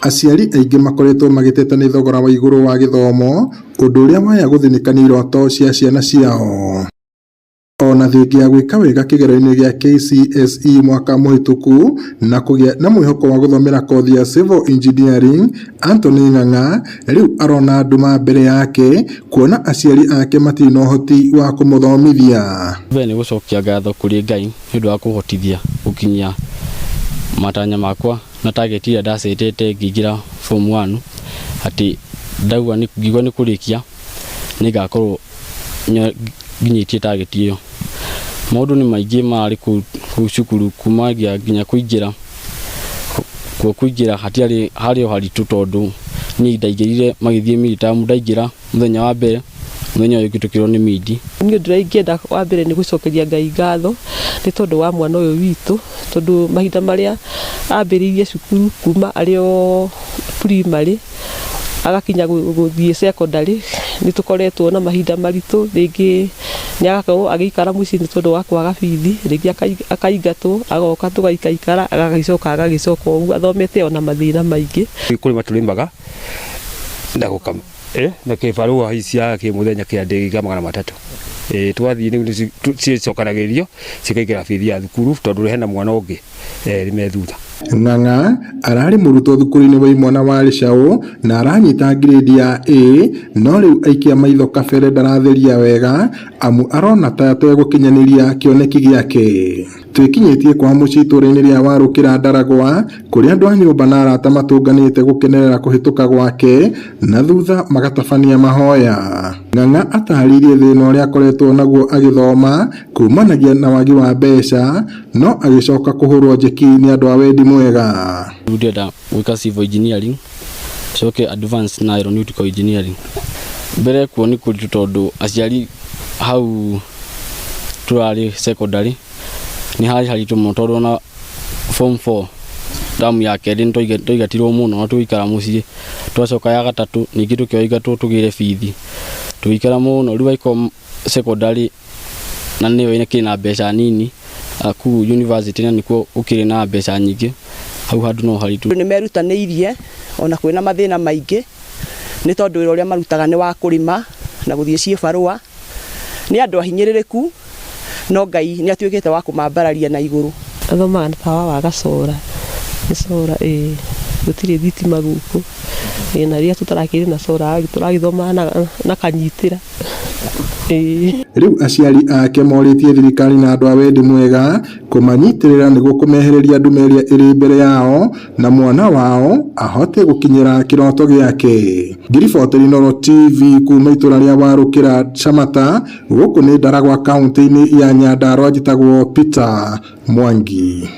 Aciari aingĩ makoretwo magĩteta nĩ thogora wa igũrũ wa gĩthomo, ũndũ ũrĩa waya gũthĩnĩka nĩ iroto cia ciana ciao. Ona thengia ya gwĩka wega kĩgeranio-inĩ gĩa KCSE mwaka mũhĩtũku na kũgĩa na mwĩhoko wa gũthomera kothi ya Civil Engineering, Anthony Ng'ang'a rĩu arona nduma mbere yake kuona aciari ake matirĩ na ũhoti wa kũmũthomithia. Mbere nĩ gũcokia ngatho kũrĩ Ngai nĩ ũndũ wa kũhotithia gũkinyia matanya makwa na target ĩrĩa ndacetete ngĩingĩra form 1, atĩ ndauga ngiuga nĩ kũrĩkia nĩ ngakorwo nginyĩtie target ĩyo. Maũndũ nĩ maingĩ mararĩ kũu cukuru, kumagia nginya kũingĩra kuo, kũingĩra hatiarĩ harĩ o haritũ, tondũ niĩ ndaingĩrire magĩthiĩ mid-term, ndaingĩra mũthenya wa mbere, mũthenya ũyũ ũngĩ tũkĩrwo nĩ mid. Niĩ ũndũ ũrĩa ingĩenda wa mbere nĩ gũcokeria Ngai ngatho nĩ tondũ wa mwana ũyũ witũ, tondũ mahinda marĩa ambĩrĩirie cukuru kuma arĩ o primary agakinya gũthiĩ secondary, nĩ tũkoretwo na mahinda maritũ. Rĩngĩ nĩ agakorwo agĩikara mũciĩ nĩ tondũ wa kwaga bithi, rĩngĩ akaingatwo, agoka tũgaikaikara, agagĩcoka agagĩcoka ũguo athomete ona mathĩna maingĩ. Kũrĩma tũrĩmaga na gũkama na kĩbarũa cia kĩmũthenya kĩa ndĩga 300. Twathiĩ rĩu cicokanagĩrĩrio cikaingĩra bithi ya thukuru, tondũ hena mwana ũngĩ erĩ me thutha. Ng'ang'a ararĩ mũrutwo thukuru-inĩ wa imwana wa Rĩcaũ na aranyita ngirĩndi ya A, no rĩu aikia maitho kabere ndaratheria wega, amu arona ta ategũkinyanĩria kĩoneki gĩake. Twĩkinyĩtie kwa mũciĩ itũũra-inĩ rĩa Warũkĩra Ndaragwa, kũrĩa andũ a nyũmba na arata matũnganĩte gũkenerera kũhĩtũka gwake na thutha magatabania mahoya. Ng'ang'a atarĩirie thĩna ũrĩa akoretwo naguo agĩthoma kumanagia na wagi wa mbeca, no agĩcoka kũhũrwo njeki nĩ andũ a wendi mwega. Rĩu ndĩrenda gwĩka civil engineering, coke advance na aeronautical engineering. Mbere kuo nĩ kũritũ, tondũ aciari hau tũrarĩ secondary nĩ harĩ haritũ mũno, tondũ ona form 4 tamu ya kerĩ nĩ twaingatirwo mũno na tũgĩikara mũciĩ. Twacoka ya gatatũ ningĩ tũkĩingatwo tũgĩre bithi, tũgĩikara mũno. Rĩu angĩkorwo secondary na nĩyo ĩkĩrĩ na mbeca nini, kũu university na nĩkuo gũkĩrĩ na mbeca nyingĩ, hau handũ no haritũ. Nĩ merutanĩirie ona kwĩna mathĩna maingĩ, nĩ tondũ wĩra ũrĩa marutaga nĩ wa kũrĩma na gũthiĩ ciĩbarũa. Nĩ andũ ahinyĩrĩrĩku, no Ngai nĩ atuĩkĩte wa kũmambararia na igũrũ. Athomaga na tawa wa gacora, nĩ cora, ĩĩ, gũtirĩ thitima gũkũ, ĩĩ, na rĩrĩa tũtarakĩrĩ na cora tũragĩthomaga na kanyitĩra, ĩĩ. Rĩu aciari ake morĩtie thirikari na andũ a wendi mwega kũmanyitĩrĩra nĩguo kũmehereria nduma ĩrĩa ĩrĩ mbere yao na mwana wao ahote gũkinyĩra kĩroto gĩake. Ngiriboteri Inooro TV kuma itũra rĩa Warũkĩra Chamata, gũkũ nĩ Ndaragwa, kaũntĩ-inĩ ya Nyandarua, njĩtagwo Peter Mwangi.